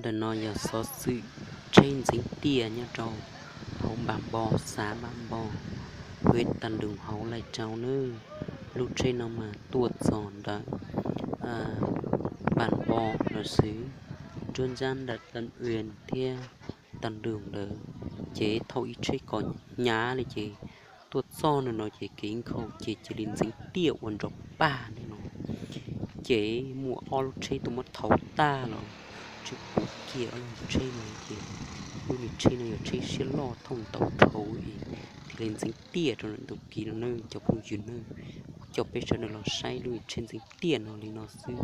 Ntawm no yog xov xwm tsheb ntxeev tiaj nyob rau hauv Npam Npo, xav Npam Npo, hwv Tam Nroog hauv Lai Tsaus nawb. Lub tsheb no mas tuaj txog ntawm Npam Npo los xwv, nruab nrab nram Tam Nroog thiab Tam Nroog ntawd, ces thaum ib tsheb kos hnyav li ces tuaj txog no no ces kev nkhaus ces cia li ntxeev tiaj ua nrov pag li no. Ces muaj ob lub tsheb tuaj muab thauv tag los tsis pub kiag ob lub tsheb no ces lub niag tsheb no yog tsheb siab loj thooj ntau dhau es thiaj li ntxeev tiaj rau ntawm ntug kev no nawb cov phooj ywg nawb. Kuv coj peb sawv daws los saib lub niag tsheb ntxeev tiaj no li no xwb.